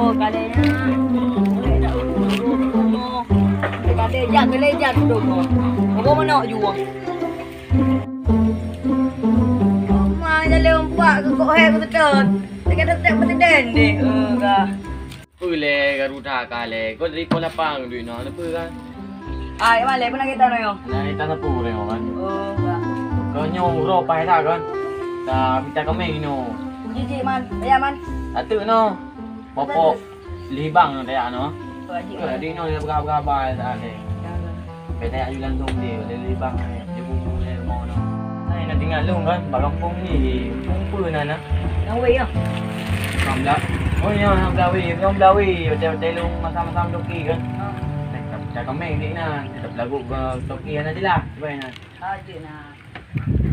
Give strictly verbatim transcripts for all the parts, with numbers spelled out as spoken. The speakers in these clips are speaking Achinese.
Oh, kadé nyan. Boleh tak urus rumah? Kadé jak, boleh jak duduk. Apa mana nak jua? Rumah jalan empat ke kok hai ke betul. Dekat tetap betul deh. Eh, dah. Peue lé garu that ka lé? Kau dari pukul lapan duit noh, ada peue kan? Ah, ya, Man, lé, pernah kita nyoe? Nah, kita sapu nyoe kan. Oh, enggak. Kau nyoe uroe paih that kan? Dah minta kami nyoe. Jijik, Man. Ya, Man. Satu noh. Popok libang dah ya noh. Wajib. Kau di noh dia berapa-berapa dah lé. Ya, ya. Beda aju langsung dia, dia libang, dia bumbu, dia mau noh. Hai, nak tinggal lung kan, bak kampung ni, kampung na nah. Yang wei ya? Yang belah. Oh ya, yang belah wei, yang belah wei, hotel-hotel lung macam-macam toki kan. Ha. Eh, tak, tak kami ni nah, kita belagu ke toki yang ada lah, cuba nah. Aje nah.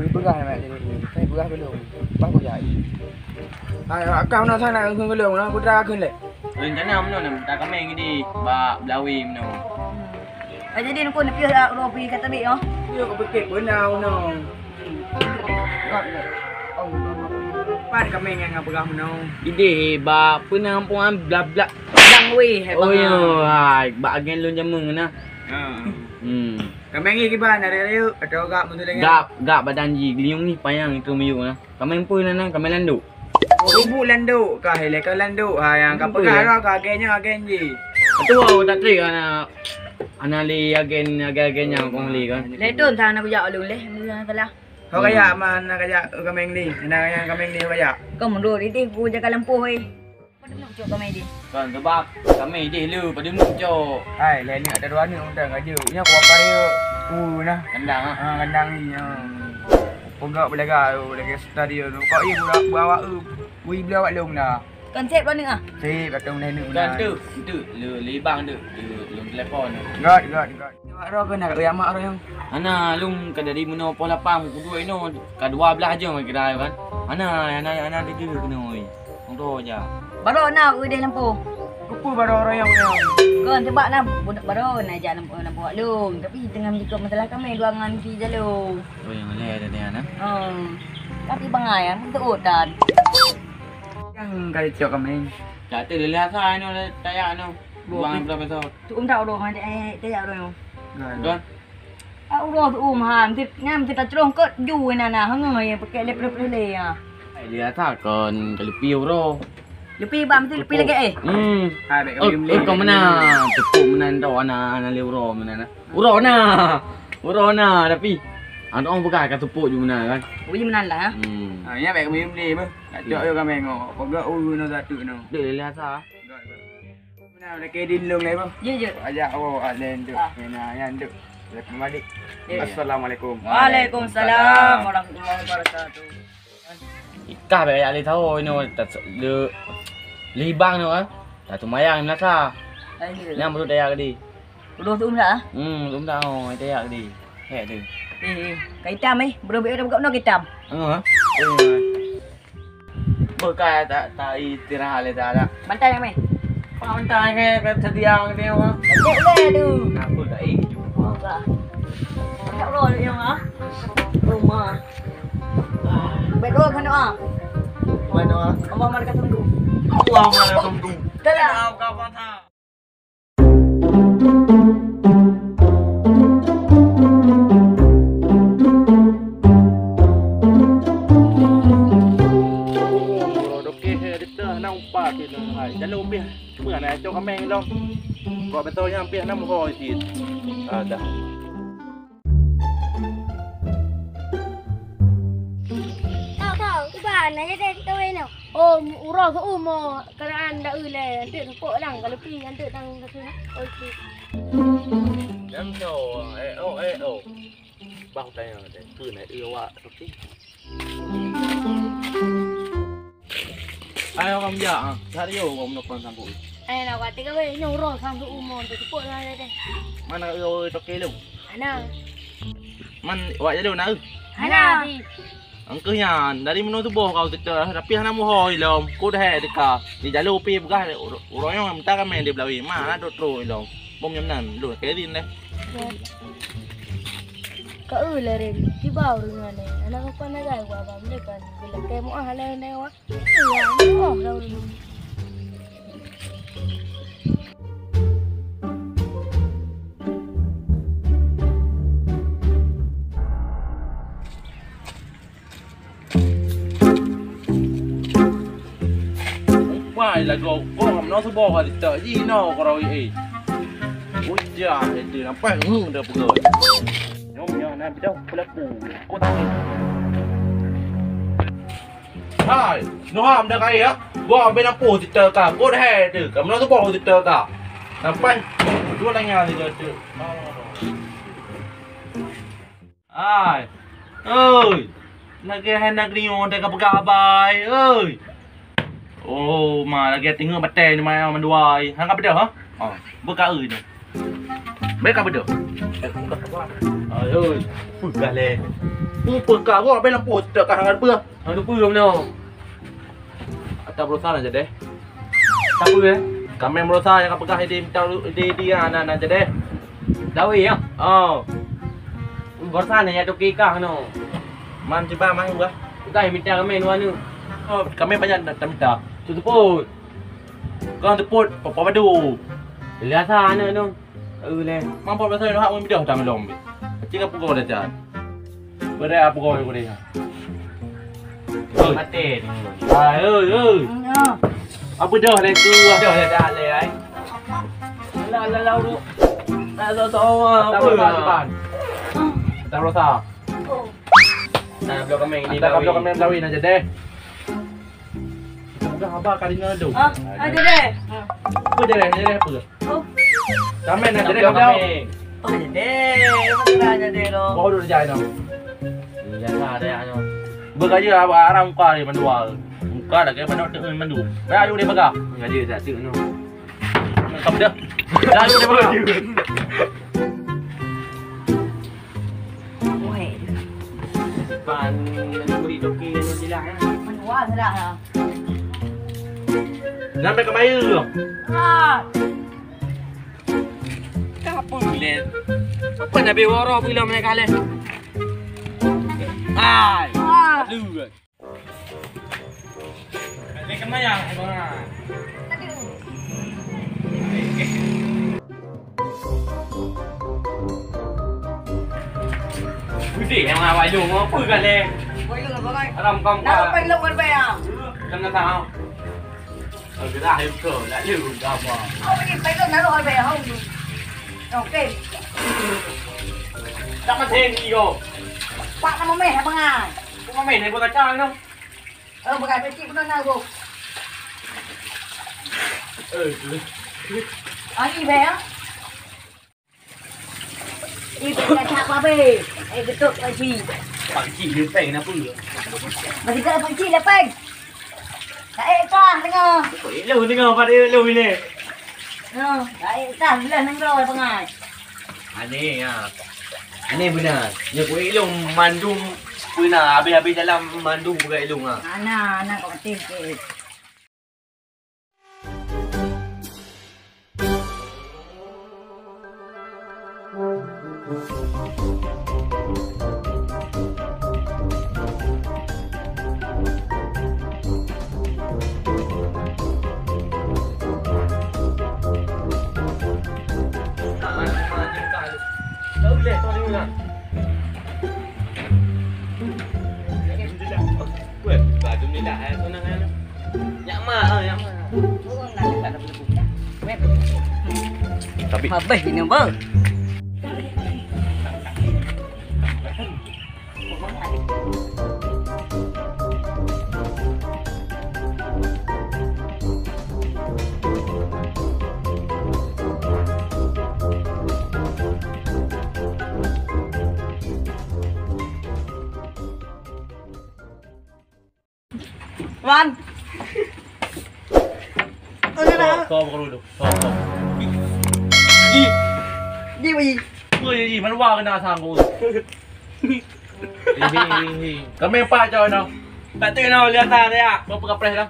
Beri peugah nak jadi. Saya peugah belum. Bah kujai. Hai, akah nak sana keu belum, nak putra keu lé. Rencana meunoe, tak kami ni bak belah wei meunoe. Ah, jadi nukon piôh dak uroe pi ka teubiet nyoe? Piôh ka peuket beuna unoe. Pat kami nyang peugah meunoe. Idéh bak peue na gampông bla-bla. Blang weh, hai. Oh, bangai. Yo, hai, bak agen lôn jameun na. Ha. Hmm. Kami ngi kiban, ada rayu atau gak betul lagi? Gak, gak badan ji, geliung ni payang itu miyup na. Kami empeue na, na, kami landuk. Oh, ibu landuk kah, ilai ka landuk. Ha, yang ka peugah lah, ka agen nyoe, agen ji. Betul, tak trik ana, ana li agen, agen-agen nyang kong li kan. Lé thon sana kujak ulun lé, meunan salah. Ho kajak man, kajak keu kameng li. Nah, yang kameng li ho kajak. Kau mundur, idéh ku jaga lampu, hei. Pada meucok kameng idéh. Kan, sebab kami idéh lu, pada meucok. Hai, lé ni ada dua ni undang aja. Nya ku apa dia? Uh, nah. Kandang, ah. Ha, kandang ni. Ha. Pegak belaga tu, lagi stadion tu. Kau iya budak bawa tu. Wui bela awak lom dah. Kan sep paneuk ah? Sep, kata mulai neuk. Kan tu, tu, lu libang tu, lu, lu telepon. Got, got, got. Mak roh kena kat mak roh yang. Ana lung ka dari meunoe poh lapan, pukul dua inoe, ka dua belas jam kira kan. Ana, ana, ana tiga kena oi. Orang roh aja. Baru na udah lampu. Kupu baru orang yang. Kan sebab na baru na jak lampu, lampu wak lung. Tapi tengah menyikap masalah kami dua ngan si jalur. Oh, yang leh ada dia na. Oh. Tapi bangai ah, betul dan. Yang kali cok kami. Tak ada leleh asai no, tayak no. Buang berapa tu? Tu um tak udah, eh, tayak udah no. Kan? Ah, udah tu um ha, mesti, ngan mesti tak terus kot ju na na, hang ya pakai lep lep lele ya. Ai dia tak kon kelepi uroe. Lepi bak mesti lepi lagi eh. Hmm. Ha, baik. Oh, kau mana? Tepuk mana tu ana, ana le uroe mana na? Uroe na. Uroe na tapi. Ana orang pegang ka tepuk ju mana kan? Ui mana lah. Hmm. Ha, ya baik kami beli bah. Nak cok yo kami ngok. Pegang ui no satu no. Dek leleh asai. Nah, udah kayak di lung lah, Bang. Ya, ya. Ajak awak alen tu. Ah. Kena yang tu. Assalamualaikum. Waalaikumsalam warahmatullahi wabarakatuh. Ikah bae yak le tahu ino le libang tu kan. Tak tumayang nasa. Nyang baru daya tadi. Udah tu dah. Hmm, tu dah. Oh, daya tadi. Hek tu. Eh, eh. Ka hitam eh. Baru biar dah buka no hitam. Ha. Bukan tak tak istirahat le tak ada. Bantai yang meh. Pak bantai ke ke sedia ke dia mah. Cek le tu. Apa tak eh? Enggak. Tak roh dia mah. Rumah. Berdoa kan doa. Mana doa? Allah mereka tunggu. Allah mereka tunggu. Dalam. Kau kau patah. Dokeh, eh, di tengah na upah tu, hai. Jalan upah. Cuba na cok kameng dong. Kok betul nya upah enam ho sit. Ada. Tau, tau, iban na jadi kawin tu. Oh, uroe keu umu, keadaan dak uleh, antuk tepuk dang, kalau pi antuk dang keu. Okey. Dang tau, eh, oh, eh, oh. Bah tanya deh, peue na eu awak tapi. Ayo kamu jak ah, cari yo kamu nokon sanggup. Ayo nak kata kawin, nyoe uroe sanggup umu tu tepuk dang deh. Mana eu toke lu? Ana. Man wak jalu na eu? Hana. Angkeuh nyan, dari meunoe tuboh kau teuka, tapi hana muhôi lom. Ku dahé teuka. Di jalu pi peugah uroe nyoe meuta ramé di Belawi. Ma na trok-trok lom. Bom nyang nan, lôn kerin deh. Ka eu leren, kiba ureueng nyan. Anak kapan nagai wa bam depan. Bila kemu ah leren wa. Iya, oh, dah ureueng. Lagoe kong, meunoe suboh ka ditak jih inoe keurawi, eh. Ujah itu nampak ngeung dah peugah. Nyoe nyoe na bidang pelaku. Kau tak. Hai, nuham dah kaya. Gua ambil lampu cerita ka. Kau dah hai tu. Kamu nak suboh cerita ka. Nampak? Dua nanya ni kata. Hai. Oi. Lagèe hai nanggroe teuka peugah haba, oi. Oh, ma lagèe teungoh batèe ni ma mandua ai. Hang ka beudôh, ha? Oh, beuka ui tu. Bèk ka beudôh. Ai, oi. Peugah lé. Peue peugah kau bèk lampu teuka hang ka peugah. Hang ka peugah meunoe. Ata berusaha na jadi. Siapa, eh? Kami berusaha nyang ka peugah di, di, di, di, ah, na, na jadi. Dawi, ya? Oh. Berusaha na ya toke kah no. Man cuba man gua. Peugah minta kami dua nu. Oh, kami banyak nak minta. Teupot. Kau teupot, papa badu. Biasa anak tu. Uleh. Mampu pasal hak meubidôh tam lom. Cik apa kau dah jan? Beri apa kau kau dah? Mati. Hai, oi, oi. Ya. Apa dah leh tu? Dah leh, dah leh, ai. Alah, alah, alah, urut. Tak tahu, tahu, apa? Depan. Tak rosak. Tak bloe kami ni. Tak bloe kami Belawi nak jadi. Peugah haba ka deungoe tu. Ah, ada deh. Apa jadi? Jadi apa? Oh. Kami nak jadi apa? Oh, jadi. Apa jadi tu? Baru dah jadi tu. Biasa ada anu. Bekerja apa arang muka dia mandua. Muka dah kayak mandua tu mandu. Dah ayo dia pegang. Enggak dia tak tu no. Kamu dah. Dah ayo dia pegang. Weh. Pan beri toke anu jelah ya. Menua dah. Sampai ke Melayu tu. Ah. Apa boleh? Apa Nabi Wara bilang mereka leh? Hai. Ah. Lu. Ni kena yang, eh, bang. Putih yang awak jom, apa kan, eh? Haram kau. Nak apa lu kan bayar? Kena tahu. Gerah itu, nak lu apa? Kau ni, pergi naruh habis, hau. Okey. Tak masih ni kau. Pak nama meh, apa ngai? Kau meh ni buat kacang tu. Oh, bukan pecik pun nak, Bu. Eh, tu. Ani, be, ya? Ibu dah tak apa, be. Eh, getuk lagi. Pakcik lepeng kenapa? Bagi tak pakcik lepeng. Tak eh, kah tengah. Kok elok tengah pada elok ni. Ya, tak eh, kah belah nengro pengai. Aneh, ya. Aneh benar. Nyoe ku ilong mandum puna habis-habis dalam mandum peugah ilong, ha. Ana, ana kok betul ke? Weh, baju ni dah, eh, tunang, eh. Nyak ma, eh, nyak ma. Tapi habis ini, bang. Wan. Kau, kau baru dulu. Kau, kau. Ji. Ji, Ji. Oi, Ji, mana wah kena sang kau. Hi, hi, hi, hi. Kami empat jauh no. Tak tu no, lihat dah, ya. Mau pegang press dah.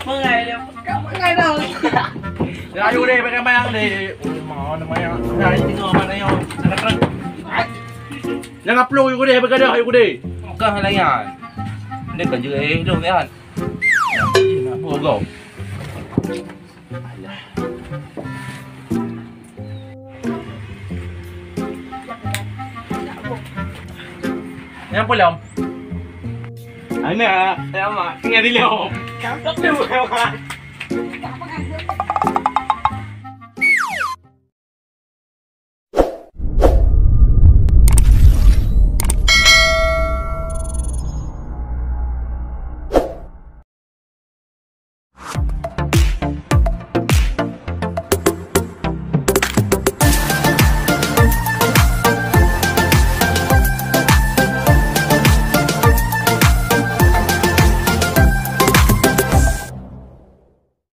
Mengai dia. Kau mengai dah. Ya, ayo deh, pakai mayang deh. Oh, mau ada mayang. Nah, ini tengok mana yang nak terang. Jangan peluh, ayo deh, pakai dah, ayo deh. Bukan layan. Dia kan juga, eh, dong, kan. Ih, nak buat kau. Alah. Yang pulang. Anak, ya mak, tinggal di leo. Cakep tu, ya mak.